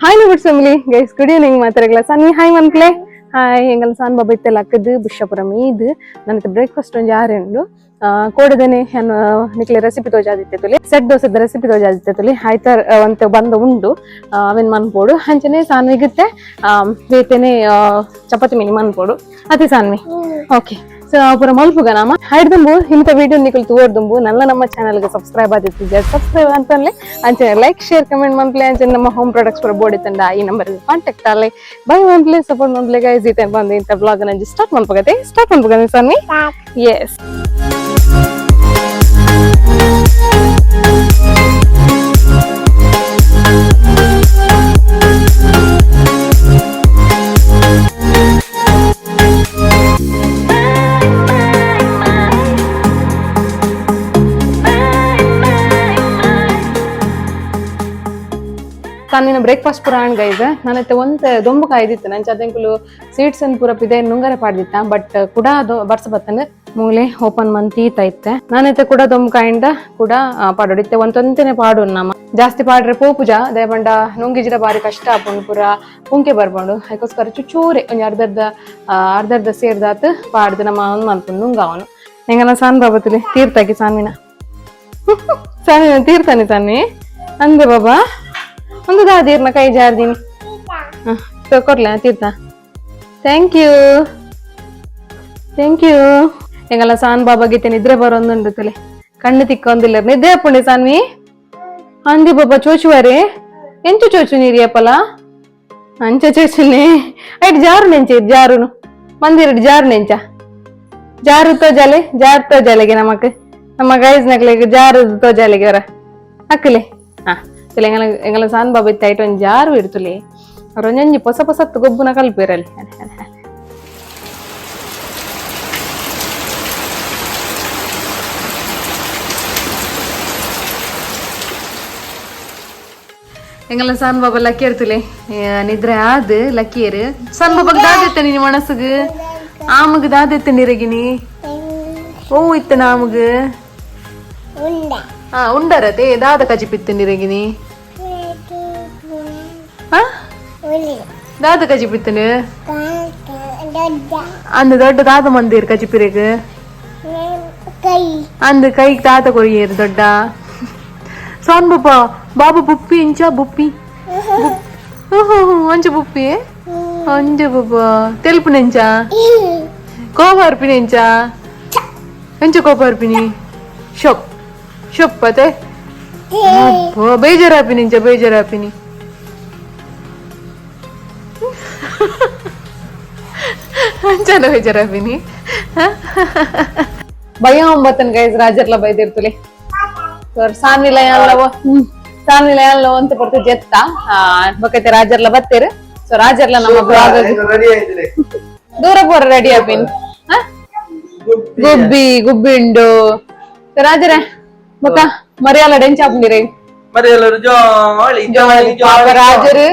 Hi ನಬುಡ್ family guys, good evening. ಮಾತಾಡಲ್ಲ Sunny. Hi ಮನ್ಪ್ಲೆ. Hi. ಎಂಗಲ್ ಸಾನ್ ಬಾಬಾ ಇತ್ತೆಲ್ಲ ಅಕ್ಕದು ಬುಷಪುರ ಮೀದು ನನ್ನ ಬ್ರೇಕ್ಫಾಸ್ಟ್ ಒಂಜಿ ಆರೆಂಡು ಕೋಡದನೆ ನಿಕ್ಲೆ ರೆಸಿಪಿ ತೋಜಾದಿತ್ತೆ ತುಲಿ. ಸೆಟ್ ದೋಸೆದ ರೆಸಿಪಿ ತೋಜಾದಿತ್ತೆ ತುಲಿ. ಆಯ್ತಾರ್ ಒಂತೆ ಬಂದ ಉಂಡು ಅವೆನ್ ಮನ್ಪೋಡು. ಅಂಚನೆ ಸಾನ್ವಿಗುತ್ತೆ ಬೇತೆನೆ ಚಪಾತಿ ಮಿನಿ ಮನ್ಪೋಡು ಅದೇ ಸಾನ್ವಿ. ಓಕೆ, ಸೊ ಪೂರ ಮಲ್ಪುಗ ನಾಮ ಹಾಯ್ದುಂಬು ಇಂಥ ವಿಡಿಯೋ ನಿಕುಲು ತೋರ್ದುಂಬು ನಲ್ಲ ನಮ್ಮ ಚಾನಲ್ಗೆ ಸಬ್ಸ್ಕ್ರೈಬ್ ಆದಿತ್ತು ಸಬ್ಸ್ಕ್ರೈಬ್ ಅಂತಲೇ. ಅಂಚನೆ like, share, comment ಮನ್ಪ್ಲೆ. ಅಂಚನೆ ನಮ್ಮ ಹೋಮ್ ಪ್ರಾಡಕ್ಟ್ಸ್ ಪೂರ ಬೋರ್ಡ್ ಇತ್ತಂಡ ಈ ನಂಬರ್ ಕಾಂಟ್ಯಾಕ್ಟ್ ಆಲೆ. ಬೈ ಮನ್ಪ್ಲೆ, ಸಪೋರ್ಟ್ ಮನ್ಪ್ಲೆ ಗೈಸ್. ಇತ್ತೆ ಬಂದು ಇಂಥ ಬ್ಲಾಗ್ ನಂಜಿ ಸ್ಟಾರ್ಟ್ ಮನ್ಪಗತೆ. ಸ್ಟಾರ್ಟ್ ಮನ್ಪಗತೆ ಸನ್ನಿ. ಎಸ್, ತಾನಿನ ಬ್ರೇಕ್ಫಾಸ್ಟ್ ಪೂರ ಆಣ್ ಗೈಸ್. ನಾನೈತೆ ಒಂದ್ ದೊಂಬು ಕಾಯ್ದಿತ್ತು ನಂಚ ಅದೆಂಕುಲು ಸೀಡ್ಸ್ ಅನ್ ಪೂರ ಪಿದೆ ನುಂಗರೆ ಪಾಡ್ದಿತ್ತ. ಬಟ್ ಕೂಡ ಬರ್ಸ ಬತ್ತಂಡ್ ಮೂಲೆ ಓಪನ್ ಮಂತ್ ಇತ್ತೆ. ನಾನೈತೆ ಕೂಡ ದೊಂಬು ಕಾಯಿಂಡ ಕೂಡ ಪಾಡೋಡಿತ್ತೆ. ಒಂತೊಂತೆನೆ ಪಾಡು ನಮ್ಮ ಜಾಸ್ತಿ ಪಾಡ್ರೆ ಪೋಪುಜ ದೇಬಂಡ ನುಂಗಿಜಿಡ ಬಾರಿ ಕಷ್ಟ ಆಪುಂಡು, ಪೂರ ಪುಂಕೆ ಬರ್ಪುಂಡು. ಅದಕ್ಕೋಸ್ಕರ ಚುಚ್ಚೂರೆ ಒಂಜಿ ಅರ್ಧ ಅರ್ಧ ಅರ್ಧ ಅರ್ಧ ಸೇರ್ದಾತ್ ಪಾಡ್ದು ನಮ್ಮ ಒಂದ್ ಮನ್ಪುಂಡು ನುಂಗಾವನು. ಎಂಗನ ಸಾನ್ ಬಾಬತಿಲಿ ತೀರ್ಥಾಕಿ ಸಾನ್ವಿನ ಸಾನ್ವಿನ ತೀರ್ಥಾನಿ ಸಾನ್ವಿ ಅಂದೆ ಬಾಬಾ ಒಂದು ದಾದೀರ್ನ ಕೈ ಜಾರ್ದೀನಿ ಕೊರ್ಲ ತೀರ್ಥ. Thank you, thank you. ಎಂಗಲ್ಲ San ಬಾಬಾ ಗೀತೆ ನಿದ್ರೆ ಬರೋಂದುಂಡು ತಲೆ ಕಣ್ಣು ತಿಕ್ಕೊಂದಿಲ್ಲ. ನಿದ್ದೆ ಅಪ್ಪುಂಡೆ ಸಾನ್ವಿ ಅಂದಿ ಬಾಬಾ ಚೋಚುವರೆ ಎಂಚು ಚೋಚು ನೀರಿಯಪ್ಪಲ ಅಂಚ ಚೋಚುನೆ. ಐಟ್ ಜಾರು ನೆಂಚೆ ಜಾರುನು ಮಂದಿರಡ್ ಜಾರು ನೆಂಚ ಜಾರು ತೋಜಾಲೆ ಜಾರು ತೋಜಾಲೆಗೆ ನಮಕ್ ನಮ್ಮ ಗೈಸ್ ನಕ್ಲೆಗ್ ಜಾರು ತೋಜಾಲೆಗೆ ಅವರ ಅಕ್ಕಲೆ. ಹಾ ತುಲೆ, ಎಂಗಲ ಎಂಗಲ ಸಾನ್ ಬಾಬಾ ಇತ್ತ ಐಟ್ ಒಂಜಿ ಜಾರು ಇಡ್ತುಲೆ. ಅವ್ರ ಒಂಜೊಂಜಿ ಪೊಸ ಪೊಸತ್ತು ಗೊಬ್ಬುನ ಕಲ್ಪಿರಲ್ಲಿ. ಎಂಗಲ ಸಾನ್ ಬಾಬಾ ಲಕ್ಕಿ ಇರ್ತುಲೆ. ನಿದ್ರೆ ಆದ್ ಲಕ್ಕಿಯರು. ಸಾನ್ ಬಾಬಾಗ್ ದಾದೆತ್ತ ನೀನು ಮನಸ್ಸುಗ್ ಆಮಗ್ ದಾದೆತ್ತ ನೀರಗಿನಿ ಓ ಇತ್ತನ ಆಮಗ್ ಹಾ ಉಂಡರತೆ ದಾದ ಕಜಿಪಿತ್ತು ನೀರಗಿನಿ. ಹಾ ದಾದ ಕಜಿಪಿತ್ತನು ಅಂದ ದೊಡ್ಡ ದಾದ ಮಂದಿರ್ ಕಜಿಪಿರೆಗ್ ಅಂದ ಕೈ ತಾತ ಕೊರಿಯೇರು ದೊಡ್ಡ ಸಾನ್ ಬಾಬಾ. ಬಾಬಾ ಬುಪ್ಪಿ ಇಂಚ ಬುಪ್ಪಿ ಅಂಚ ಬುಪ್ಪಿ ಅಂಜ ಬಾಬಾ ತೆಲ್ಪು ನೆಂಚ ಕೋಪ ಅರ್ಪಿನಿ ಎಂಚ ಎಂಚ ಕೋಪ ಅರ್ಪಿನಿ ಶೊಪ್ ಶೊಪ್ ಅತೆ ಬೇಜಾರಾಪಿನಿ ಇಂಚ ಬೇಜಾರಾಪಿನಿ ಅಂಚನ ಬೇಜಾರಾಪಿನಿ ಭಯ ಒಂಬತ್ತನ್ ಗೈಸ್. ರಾಜರ್ಲ ಬೈದಿರ್ತುಲಿ ಸಾನ್ವಿಲ ಸಾನ್ವಿಲ ಎಲ್ಲ ಒಂತ ಪಡ್ತು ಜೆತ್ತ ಬೊಕೈತೆ. ರಾಜರ್ಲ ಬತ್ತೇರು. ಸೊ ರಾಜರ್ಲ ನಮ್ಮ ಬ್ಲಾಗ್ ದೂರ ಪೋರ ರೆಡಿ ಆಪಿನ್ ಗುಬ್ಬಿ ಗುಬ್ಬಿ ಉಂಡು. ಸೊ ರಾಜರೇ ಬೊಕ ಮರಿಯಾಲ ಡೆಂಚ ಆಪುಂಡಿರೆ. ಮರಿಯಲ್ಲರು ಜಾಲಿ ಜಾಲಿ. ರಾಜರು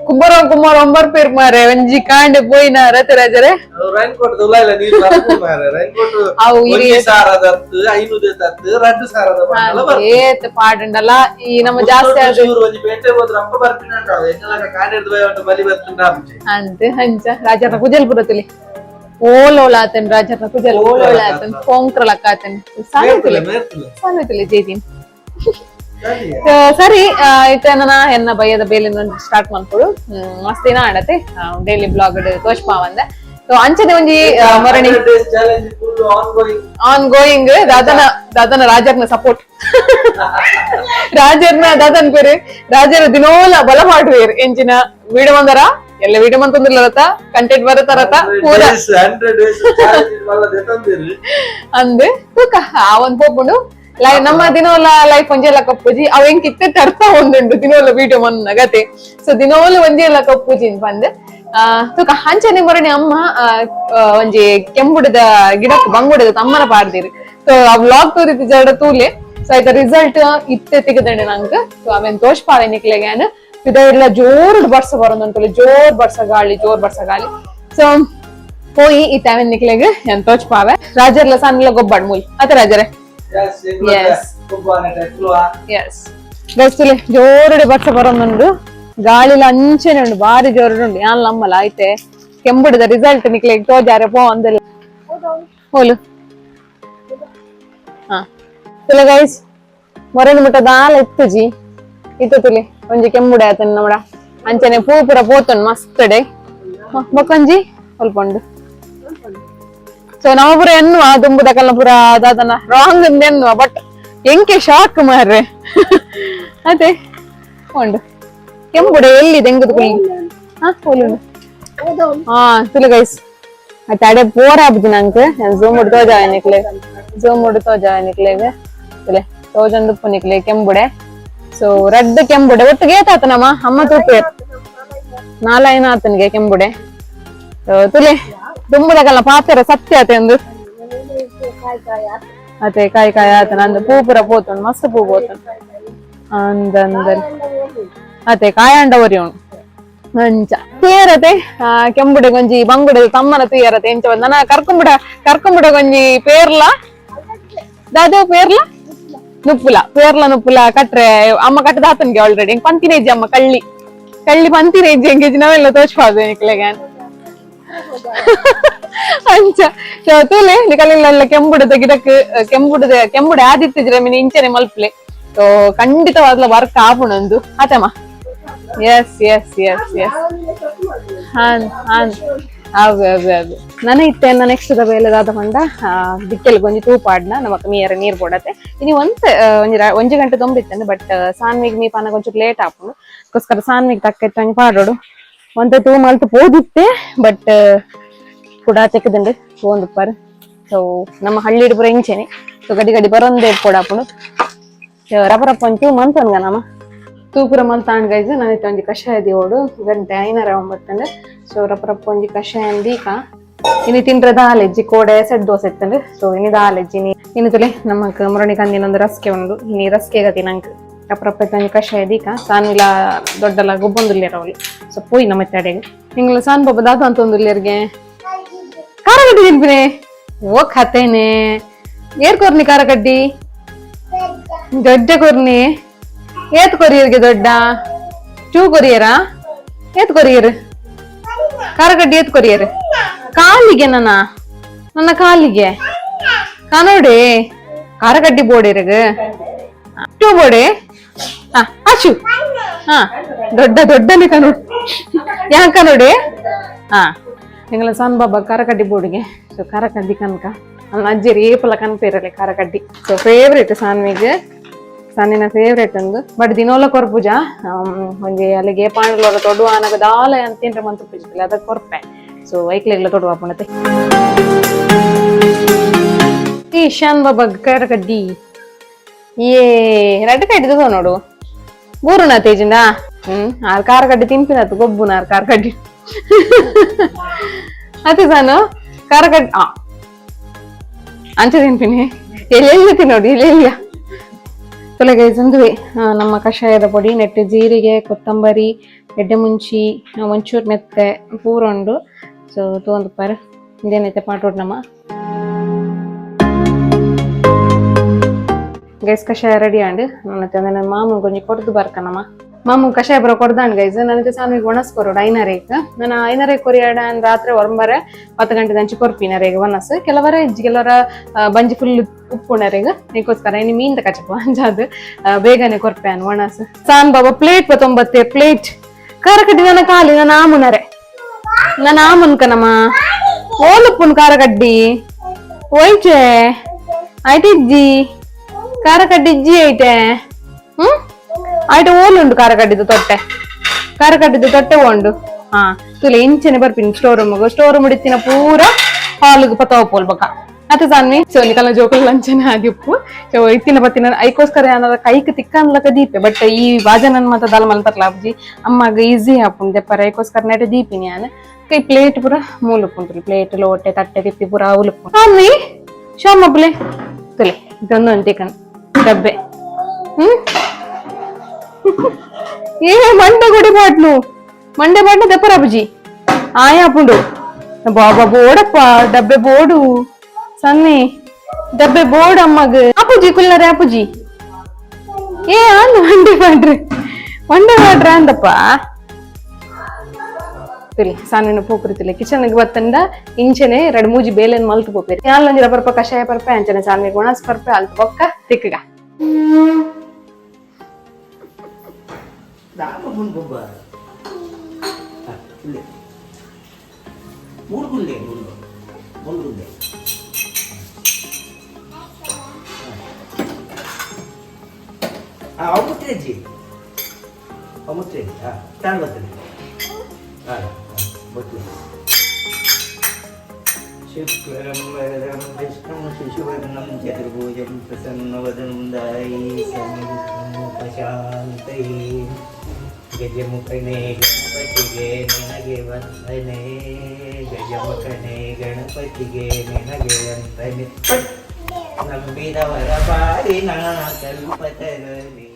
ಕುಬ್ಬರ ಕುಮಾರ್ ಒಂಬರ್ ಪೇರ್ ಮಾರೆ ಒಂಜಿ ಕಾಂಡೆ ಪೋಯಿನ ರಥ ರಾಜರೇ. ರೈನ್ ಕೋಟ್ ಇಲ್ಲ ನೀರು ಮಾರೆ ರೈನ್ ಕೋಟ್. ಅವು ಇರಿ ಸಾರದತ್ತು ಐನೂರು ತತ್ತು ರಡ್ಡು ಸಾರದ ಬಂಡಲ ಬರ್ತದೆ. ಏತ್ ಪಾಡುಂಡಲ್ಲ ಈ ನಮ್ಮ ಜಾಸ್ತಿ ಆದ್ ಚೂರು ಒಂಜಿ ಪೇಟೆ ಹೋದ್ರೆ ಅಪ್ಪ ಬರ್ತೀನಿ ಅಂತ ಎಂಗಲಕ ಕಾಂಡೆರ್ದು ಬಯ ಬಲಿ ಬರ್ತುಂಡ ಆಪುಜಿ. ಅಂತ ಅಂಚ ರಾಜರ ಕುಜಲ್ ಪುರತುಲಿ ಓಲ್ ಓಲ ಆತನ್. ರಾಜರ ಕುಜಲ್ ಓಲ್ ಓಲ ಆತನ್, ಪೋಂಕ್ರ ಲಕ್ಕ ಆತನ್. ಸಾನುತುಲೆ ಮೇರ್ತುಲೆ. ಸಾನುತುಲೆ ಜೈದೀನ್. ಸರಿ, ಇತ್ತೆ ನನ್ನ ಎನ್ನ ಬಯ್ಯದ ಬೇಲಿನ ಸ್ಟಾರ್ಟ್ ಮನ್ಪೊಡು. ಮಸ್ತ್ ದಿನ ಆಡತೆ ಡೈಲಿ ಬ್ಲಾಗ್ ತೋಚ್ಪಾವಂದೆ. ಸೊ ಅಂಚನೆ ಒಂಜಿ ಮರಣಿ challenge full on going. On going. ದಾದನ ದಾದನ ರಾಜರ್ನ ಸಪೋರ್ಟ್ ರಾಜರ್ನ ದಾದನ್ ಪೇರು ರಾಜರ ದಿನೋಲ ಬಲ ಮಾಡುವೇರು. ಎಂಚಿನ ವಿಡಿಯೋ ಬಂದರ ಎಲ್ಲ ವಿಡಿಯೋ ಮಂತಂದಿಲ್ಲ ಕಂಟೆಂಟ್ ಬರತಾರತ ಪೂರ. 100 ಡೇಸ್ ಚಾಲೆಂಜ್ ಮಲ್ಲ ದೆತಂದಿರು. ಅಂದ್ ತೂಕ ಆ ಒಂದ್ ಪೋಪುಂಡು. ನಮ್ಮ ದಿನೋಲ ಲೈಫ್ ಒಂಜೆಲ್ಲ ಕಪ್ಪುಜಿ. ಅವ್ ಎಂಕ್ ಇತ್ತೆ ತರ್ತಾ ಒಂದುಂಡು ದಿನೋಲ ವಿಡಿಯೋ ಮನ್ನ ಗತೆ. ಸೊ ದಿನೋಲ ಒಂಜೆಲ್ಲ ಕಪ್ಪುಜಿ ಪಂದ್ ತೂಕ. ಅಂಚನೆ ಮೊರನೆ ಅಮ್ಮ ಆ, ಆ, ಒಂಜಿ ಕೆಂಬುಡದ ಗಿಡಕ್ ಬಂಗುಡದ ತಮ್ಮನ ಪಾಡ್ದಿರಿ. ಸೊ ಆ ವ್ಲಾಗ್ ತೋರಿತಿ ಜಡ ತೂಲೆ. ಸೊ ಆಯ್ತ ರಿಸಲ್ಟ್ ಇತ್ತೆ ತಿಗದಂಡೆ ನಂಗೆ. ಸೊ ಆಮೇಲೆ ತೋಷ್ಪಾವೆ ನಿಕ್ಲೆಗೆ. ಪಿದೈಡ್ಲ ಜೋರು ಬರ್ಸ ಬರೋದಂತಲ್ಲ, ಜೋರ್ ಬರ್ಸ ಗಾಳಿ, ಜೋರ್ ಬರ್ಸ ಗಾಳಿ. ಸೊ ಪೋಯಿ ಈ ತಾವೆನ್ ನಿಕ್ಲೆಗ್ ಏನ್ ತೋಚ್ಪಾವೆ. ರಾಜರ್ಲ ಸಣ್ಣ ಗೊಬ್ಬಡ್ ಮೂಲ್ ಅತ ರಾಜರೇ. Yes. Yes. ಗೈಸ್ತುಲೆ ಜೋರುಡೆ ಬರ್ಸ ಬರೋದುಂಡು. ಗಾಳಿಲ ಅಂಚೆನೆ ಉಂಡು ಬಾರಿ ಜೋರು ಉಂಡು ಯಾನ್ಲ ಅಮ್ಮಲ ಐತೆ ಕೆಂಬುಡದ ರಿಸಲ್ಟ್ ನಿಕ್ಲೆ ತೋಜಾರೆ ಪೋ ಅಂದಲ್ಲ ಹೋಲು. ಹಾ ತುಲೆ ಗೈಸ್, ಮೊರನು ಮುಟ್ಟ ದಾಲ ಇತ್ತುಜಿ ಇತ್ತು ತುಲೆ ಒಂಜಿ ಕೆಂಬುಡೆ ಆತನ ನಮಡ ಅಂಚನೆ ಪೂ ಪೂರ ಪೋತುಂಡು ಮಸ್ತ್ ಡೆ ಬೊಕೊಂಜಿ ಸ್ವಲ್ಪ ಉಂಡು. ಸೊ ನಮ್ಮ ಪೂರ ಎನ್ನುವ ದುಂಬುದ ಕಲ್ಲ ಪೂರ ದಾದನ ರಾಂಗ್ ಎನ್ನುವ, ಬಟ್ ಎಂಕೆ ಶಾಕ್ ಮಾರ್ರೆ. ಅದೇ ಉಂಡು ಕೆಂಬುಡೆ ಎಲ್ಲಿದೆ ಎಂಗುದು ಕುಲ್ಲಿ. ಹಾ ಹೋಲುಂಡು. ಹಾ ತುಲೆ ಗೈಸ್, ಮತ್ತೆ ಅಡೆ ಬೋರ್ ಆಪುಜಿ ನಂಕ್. ಝೂಮ್ ತೋಜಾವೆ ನಿಕ್ಲೆ, ಝೂಮ್ ತೋಜಾವೆ ನಿಕ್ಲೆಗ್. ತುಲೆ ತೋಜೊಂದುಪ್ಪು ನಿಕ್ಲೆ ಕೆಂಬುಡೆ. ಸೊ ರೆಡ್ ಕೆಂಬುಡೆ ಒಟ್ಟಿಗೆ ಏತಾತನಮ್ಮ ಅಮ್ಮ ತೂಪೇರ್ ನಾಲೈನ ಆತನಿಗೆ ಕೆಂಬುಡೆ. ತುಲೆ ದುಂಬುದಗಲ್ಲ ಪಾತೆರ ಸತ್ಯ ಆತೆ ಒಂದು ಅದೇ ಕಾಯಿ ಕಾಯಿ ಆತನ ಅಂದ್ ಪೂ ಪೂರ ಪೋತುಂಡು, ಮಸ್ತ್ ಪೂ ಪೋತುಂಡು ಅಂದ ಅಂದ ಅತೆ ಕಾಯಾಂಡ ಒರಿಯೋಣು ಅಂಚ ತೇರತೆ. ಕೆಂಬುಡೆ ಗೊಂಜಿ ಬಂಗುಡೆ ತಮ್ಮನ ತೂಯರತೆ ಎಂಚ ನನ ಕರ್ಕೊಂಬಿಡ ಕರ್ಕೊಂಬಿಡ ಗೊಂಜಿ ಪೇರ್ಲ ದಾದ ಪೇರ್ಲ ನುಪ್ಪುಲ ಪೇರ್ಲ ನುಪ್ಪುಲ ಕಟ್ರೆ ಅಮ್ಮ ಕಟ್ಟದಾತನ್ಗೆ ಆಲ್ರೆಡಿ ಪಂತಿನೇಜಿ ಅಮ್ಮ ಕಳ್ಳಿ ಕಳ್ಳಿ ಪಂತಿನೇಜಿ ಎಂಗೇಜ್ ನಾವೆಲ್ಲ ತೋಚ್ಪಾದು ನಿಕ್ಲೆಗೆ ಅಂಚ. ಸೊ ತೂಲೆ ನಿಕಲೆಲ್ಲ ಕೆಂಬುಡದ ಗಿಡಕ್ ಕೆಂಬುಡದ ಕೆಂಬುಡೆ ಆದಿತ್ತಿದ್ರೆ ಮಿನಿ ಇಂಚನೆ ಮಲ್ಪ್ಲೆ. ಸೊ ಖಂಡಿತವಾಗ್ಲ ವರ್ಕ್ ಆಪುಣಂದು ಆತಮ್ಮ. S S S S ಹಾನ್ ಹಾನ್ ಅವೆ ಅವೆ ಅವೆ. ನನ ಇತ್ತೆ ನೆಕ್ಸ್ಟ್ ದ ಬೇಲೆ ದಾದ ಪಂಡ ದಿಕ್ಕೆಲ್ ಗೊಂಜಿ ತೂ ಪಾಡ್ನ ನಮಕ್ ಮೀಯರ ನೀರ್ ಬೋಡತೆ. ಇನಿ ಒಂತೆ ಒಂಜಿ ಒಂಜಿ ಗಂಟೆ ದೊಂಬಿತ್ತಂದೆ, ಬಟ್ ಸಾನ್ವಿಗ್ ಮೀ ಪಾನ ಕೊಂಚ ಲೇಟ್ ಆಪುಂಡು. ಅದಕ್ಕೋಸ್ಕರ ಸಾನ್ವಿಗ್ ತಕ್ಕ ಒಂಜಿ ಪಾಡೋಡು. ಒಂತೆ ತೂ ಮಲ್ತ್ ಪೋದಿತ್ತೆ, ಬಟ್ ಕುಡ ತೆಕ್ಕದಂಡು ಪೋಂದುಪ್ಪಾರು. ಸೊ ನಮ್ಮ ಹಳ್ಳಿಡ್ ಪೂರ ಇಂಚೆನೆ. ಸೊ ಗಡಿ ಗಡಿ ಬರೊಂದೇ ಪೋಡಾಪುಂಡು. ರಪ ರಪ ಒಂಜಿ ತೂ ಮಂತೊನ್ಗ ನಮ ತೂ ಪೂರ ಮಲ್ತಾಂಡ್ ಗೈಸ್. ನಾನಿತ್ತೆ ಒಂಜಿ ಕಷಾಯ ದಿವೋಡು. ಗಂಟೆ 9:30. ಸೊ ರಪ ರಪ ಒಂಜಿ ಕಷಾಯ ದೀಕ. ಇನಿ ತಿಂಡ್ರೆ ದಾಲೆಜ್ಜಿ, ಕೋಡೆ ಸೆಟ್ ದೋಸೆ ಇತ್ತಂಡು. ಸೊ ಇನಿ ದಾಲೆಜ್ಜಿ. ಇನಿ ಇನಿ ತುಲೆ ನಮಕ್ ಮುರಣಿ ಕಂದಿನೊಂದು ರಸ್ಕೆ ಉಂಡು. ಇನಿ ರಸ್ಕೆ ಗತಿ ನಂಕ್. ರಪ ರಪ ಒಂಜಿ ಕಷಾಯ ದೀಕ. ಸಾನ್ವಿಲ ದೊಡ್ಡಲ ಗೊಬ್ಬೊಂದುಲ್ಲೇರ ಅವಳು. ಸೊ ಪೋಯಿ ನಮ್ಮ ಅಡೆಗೆ. ನಿಂಗ್ಲ ಸಾನ್ ಬಾಬಾ ದಾದ ಅಂತ ಒಂದುಲ್ಲೇರ್ಗೆ ಖಾರ ಕಡ್ಡಿ ತಿನ್ಪಿನೆ. ಓ ಖಾತೇನೆ ಏರ್ ಕೊರ್ನಿ ಖಾರ ಕಡ್ಡಿ ದೊಡ್ಡ ಕೊರ್ನಿ. ಏತ್ ಕೊರಿಯರ್ಗೆ ದೊಡ್ಡ ಚೂ ಕೊರಿಯರಾ? ಏತ್ ಕೊರಿಯರ್ ಖಾರ ಕಡ್ಡಿ? ಏತ್ ಕೊರಿಯರ್ ಕಾಲಿಗೆ? ನನ್ನ ನನ್ನ ಕಾಲಿಗೆ ಕಾನೋಡಿ ಖಾರ ಕಡ್ಡಿ ಬೋಡಿರಗ ಟೂ ಬೋಡೆ. ಹಾ ಆಚು ಹಾ ದೊಡ್ಡ ದೊಡ್ಡನೆ ಕನೋಡಿ ಯಾಕ ನೋಡಿ. ಹಾ ಎಂಗಲ ಸಣ್ಣ ಬಾಬಾ ಖಾರ ಕಡ್ಡಿ ಬೋಡಿಗೆ. ಸೊ ಖಾರ ಕಡ್ಡಿ ಕನಕ ನನ್ನ ಅಜ್ಜಿರಿ ಏಪಲ ಕನ್ಪೇರಲೆ ಖಾರ ಕಡ್ಡಿ. ಸೊ ಫೇವ್ರೇಟ್ ಸಾನ್ವಿಗ್, ಸಣ್ಣಿನ ಫೇವ್ರೇಟ್ ಒಂದು. ಬಟ್ ದಿನೋಲ ಕೊರ್ಪುಜ. ಒಂಜಿ ಅಲ್ಲಿಗೆ ಪಾಂಡ್ಲೋರ ತೊಡುವ ಆನಗ ದಾಲ ಅಂತ ತಿಂದ್ರೆ ಮಂತು ಪೂಜೆ ಅದಕ್ಕೆ ಕೊರ್ಪೆ. ಸೊ ಐಕ್ಲೆಗ್ಲ ತೊಡುವ ಪುಣತೆ. ಈ ಶಾನ್ ಬಾಬಾ ಖಾರ ಕಡ್ಡಿ ಏ ರಡ್ಡ್ ಕಡ್ಡಿ ನೋಡು ಬೂರುನ ತೇಜಿಂದ. ಆರ್ ಖಾರ ಕಡ್ಡಿ ತಿನ್ಪಿನತ್ತು ಗೊಬ್ಬುನ ಆರ್ ಖಾರ ಕಡ್ಡಿ ಅದೇ ಸಾನು ಖಾರ ಕಡ್ಡಿ. ಆ ಅಂಚೆ ತಿನ್ಪಿನಿ ಎಲ್ಲೆಲ್ಲ ತಿನ್ನೋಡು ಎಲ್ಲೆಲ್ಲ ತೊಲೆ ಗೈಸ್. ಅಂದುವೆ ನಮ್ಮ ಕಷಾಯದ ಪೊಡಿ ನೆಟ್ಟು ಜೀರಿಗೆ, ಕೊತ್ತಂಬರಿ, ಎಡ್ಡೆ ಮುಂಚಿ, ಒಂಚೂರು ಮೆತ್ತೆ ಪೂರ ಉಂಡು. ಸೊ ತೋಂದುಪ್ಪಾರು ಇದೇನೈತೆ ಪಾಟೋಡ್ ನಮ್ಮ ಗೈಸ್. ಕಷಾಯ ರೆಡಿ ಆಂಡ್. ನನ್ನ ನನ್ನ ಮಾಮು ಕೊಂಚ ಕೊಡ್ದು ಬರ್ಕನಮ್ಮ. ಮಾಮು ಕಷಾಯ ಬರೋ ಕೊಡ್ದಾಂಡ್ ಗೈಸ್. ನನಗೆ ಸಾನ್ವಿಗೆ ಒಣಸ್ ಕೊರೋಡು ಐನರೇಕ್. ನಾನು ಐನರೇಕ್ ಕೊರಿಯಾಡ ರಾತ್ರಿ ಒರಂಬರೆ 10 ಗಂಟೆ ದಂಚಿ ಕೊರ್ಪಿನರೇಗ ಒಣಸ್. ಕೆಲವರ ಇಜ್ಜಿ, ಕೆಲವರ ಬಂಜಿ ಫುಲ್ ಉಪ್ಪುಣರೇಗ. ನಿಕೋಸ್ಕರ ಇನಿ ಮೀನ್ದ ಕಚಪ ಅಂಜಾದ್ ಬೇಗನೆ ಕೊರ್ಪೆ ಒಣಸ್. ಸಾನ್ ಬಾಬಾ ಪ್ಲೇಟ್ ಪತ್ತೊಂಬತ್ತೆ ಪ್ಲೇಟ್ ಖಾರ ಕಡ್ಡಿ ನನ್ನ ಕಾಲಿ ನನ್ನ ಆಮುನರೆ ನನ್ನ ಆಮುನ್ಕನಮ್ಮ ಓಲುಪ್ಪುನ್ ಖಾರ ಕಡ್ಡಿ ಓಯ್ಚೆ ಆಯ್ತು ಇಜ್ಜಿ ಖಾರ ಕಡ್ಡಿ ಇಜ್ಜಿ ಐತೆ. ಆಯ್ತು ಓಲುಂಡು ಖಾರ ಕಡ್ಡಿದು ತೊಟ್ಟೆ, ಖಾರ ಕಡ್ಡಿದು ತೊಟ್ಟೆ ಉಂಡು. ಹಾ ತುಲೆ ಇಂಚನೆ ಬರ್ಪಿನಿ store room. Store room ಇತ್ತಿನ ಪೂರ ಹಾಲ್ಗ್ ಪತ್ತವ ಪೋಲ್ ಬಕ ಅತ್ತೆ ಸಾನ್ವಿ. ಸೊ ನಿಕಲ್ನ ಜೋಕುಲು ಲಂಚನೆ ಆದಿಪ್ಪು. ಸೊ ಇತ್ತಿನ ಬತ್ತಿನ ಐಕೋಸ್ಕರ ಏನಾರ ಕೈಕ್ ತಿಕ್ಕನ್ಲಕ ದೀಪೆ. ಬಟ್ ಈ ವಾಜನನ್ ಮಾತ ದಾಲ ಮಲ್ಪರ್ಲ ಅಬ್ಜಿ ಅಮ್ಮಗ ಈಸಿ ಆಪುಂಡು ದೆಪ್ಪರ. ಐಕೋಸ್ಕರ ನೆಟ ದೀಪಿನಿ ಯಾನ್. ಕೈ ಪ್ಲೇಟ್ ಪೂರ ಮೂಲುಪ್ಪುಂಟು, ಪ್ಲೇಟ್ ಲೋಟೆ ತಟ್ಟೆ ತಿಪ್ಪಿ ಪೂರ ಉಲುಪ್ಪು. ಸಾನ್ವಿ ಶಾಮ ಪ್ಲೇ ತುಲೆ ಇದೊಂದು ಅಂಟಿಕನ್ ಡಬ್ಬೆ. ಏ ಮಂಡೆ ಗುಡಿ ಬಾಟ್ಲು ಮಂಡೆ ಬಾಟ್ಲು ದೆಪ್ಪರ ಅಬುಜಿ ಆಯಾಪುಂಡು ಬಾಬಾ ಬೋಡಪ್ಪ ಡಬ್ಬೆ ಬೋಡು ಸನ್ನಿ ಡಬ್ಬೆ ಬೋರ್ಡ್ ಅಮ್ಮಗ್ ಅಪ್ಪುಜಿ ಕುಲ್ಲರೆ ಅಪ್ಪುಜಿ. ಏ ಆಂದ್ ಮಂಡೆ ಮಾಡ್ರಿ ಒಂಡೆ ಮಾಡ್ರ ಅಂದಪ್ಪ. ತುಲಿ ಸಾನಿನ ಪೋಕುರುತಿಲೆ ಕಿಚನ್ಗೆ ಬತ್ತಂಡ ಇಂಚೆನೆ ರಡ್ ಮೂಜಿ ಬೇಲೆನ್ ಮಲ್ತ್ ಪೋಪೇರಿ. ಯಾನ್ಲೊಂಜಿ ಪರ್ಪ ಕಷಾಯ ಪರ್ಪೆ, ಅಂಚನೆ ಸಾನ್ವಿ ಗುಣಸ್ ಪರ್ಪೆ, ಅಲ್ತ ಬೊಕ್ಕ ತಿಕ್ಕಗ. ದಾಮ ಮುಂಬೊಬ್ಬ ಇಲ್ಲೇ ಮೂರು ಗುಂಡೆ, ಮೂರು ಮೂರು ಗುಂಡೆ. ಹಾಂ, ಅವು ಅಜ್ಜಿ, ಅವು ಮುತ್ರೆ. ಹಾಂ, ತಾನು ಬರ್ತೇನೆ. ಹಾಂ, ಬರ್ತೇನೆ. ಶುಕ್ರಂ ವರದಂ ವಿಷ್ಣು ಶಿಶುವರ್ಣಂ ಚತುರ್ಭುಜಂ ಪ್ರಸನ್ನವದಂ ದಾಯಿ ಸಮುಪಶಾಂತಯೇ. ಗಜಮುಖನೇ ಗಣಪತಿಗೆ ನಿನಗೆ ವಂದನೆ, ಗಜಮುಖನೇ ಗಣಪತಿಗೆ ನಿನಗೆ ವಂದನೆ, ನಂಬಿದವರ ಬಾರಿನ ಕಲ್ಪತರನೆ.